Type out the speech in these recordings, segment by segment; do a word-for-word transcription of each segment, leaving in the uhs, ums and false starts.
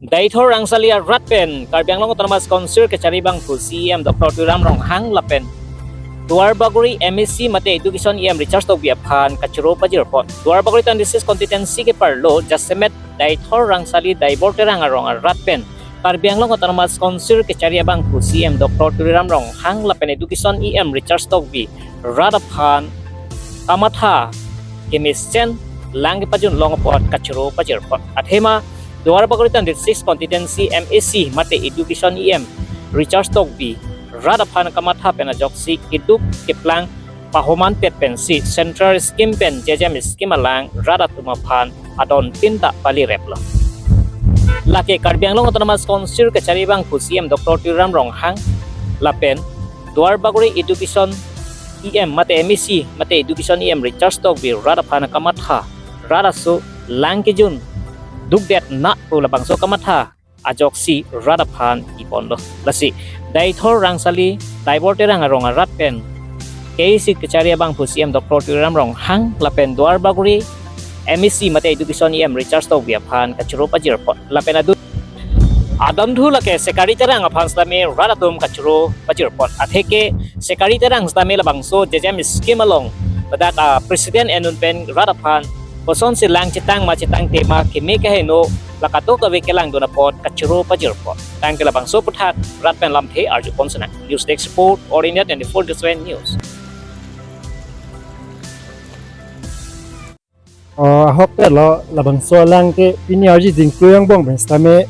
Deithor Rangsali arat pen Karbi Anglong Autonomous Council kachari abangphu C E M Doctor Tuliram Ronghang lapen Duarbagori M A C mate Education E M Richard Tokbi aphan kachoro pajirpon. Duarbagori twenty-six constituency keparlo jasemet Deithor Rangsali Daibor Terang arong arat pen Karbi Anglong Autonomous Council kachari abangphu C E M Doctor Tuliram Ronghang lapen Education E M Richard Tokbi rat aphan kamatha kemesen lang kepajun long apot kachoro pajirpon. Athema Duarbagori twenty-six constituency M A C mate Education E M Richard Tokbi rat aphan kamatha pen ajoksi keduk keplang pahoman pet pensi central scheme pen J J M scheme alang rat atum aphan adon pinta palireplo. Lake Karbi Anglong Autonomous Council kachari abangphu C E M Doctor Tuliram Ronghang lapen Duarbagori Education E M mate M A C mate Education E M Richard Tokbi rat aphan kamatha rat aso lang kejun dukdet na pu labangso kamatha ajoksi rat aphan iponlo. Lasi Deithor Rangsali Daibor Terang arong arat pen K A A C kachari abangphu C E M Doctor Tuliram Ronghang lapen Duarbagori M A C mate Education E M Richard Tokbi aphan kachoro pajirpon lapen adu adamthu lake Sekari Terang aphan sitame rat atum kachoro pajirpon. Atheke Sekari Terang sitame labangso J J M scheme along ladak a president enun pen rat aphan kosonsi lang chetang ma chetangte ma keme kaheno la katok kave kelangdun apot kachoro pajirpon. Tangte labangso aputhak rat pen lamthe arjupon sinang. News Desk Report, All India twenty-four into seven News. Oh, ahok te lo labangso alang ke pini arji dingklu angbong pen sitame,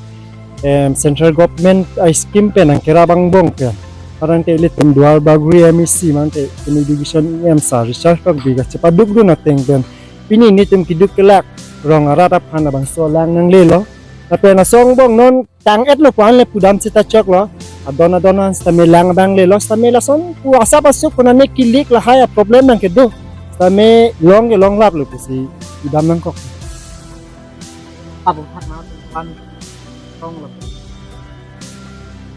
em, central government a scheme pen nangkerap angbong pen. Parang te ilitum Duarbagori M A C mate pini Education E M sir Richard Tokbi kachepadukdun ateng pen pini nelitum keduk kelak rong arat aphan labangso alang nanglelo. Lapen aso angbong non tang-etlo pu an le pudam seta choklo. Adon adon an sitame lang abang lelo sitame lason pu asap asuk konane kilik lahai a problem nangkedo. Sitame long ke longlaplo pusi idam nangkok. Abang thak na pan long lo.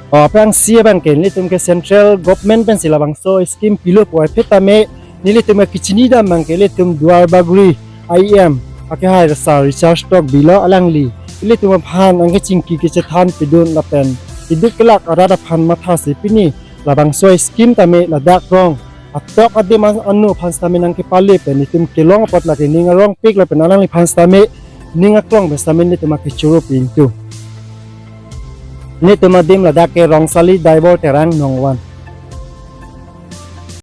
Oh, aphrangsi abang ke nelitum ke central government pensi labangso scheme pilo pu aphi tame nelitum ke kachini dam abang ke ilitum Duarbagori E M akehai sir Richard Tokbi lo alangli ilitum aphan nangkechingki kechethan pidun lapen keduk kelak arat aphan mathasi pini labangso scheme tame ladak rong atok adim an anu aphan sitame nangkepale pen nelitum kelong apot lake ning arongpik lapen alangliphan sitame ning aklong pen sitame nelitum akechoro pintu. Nelitum adim ladak ke Rangsali Daibor Terang nong one.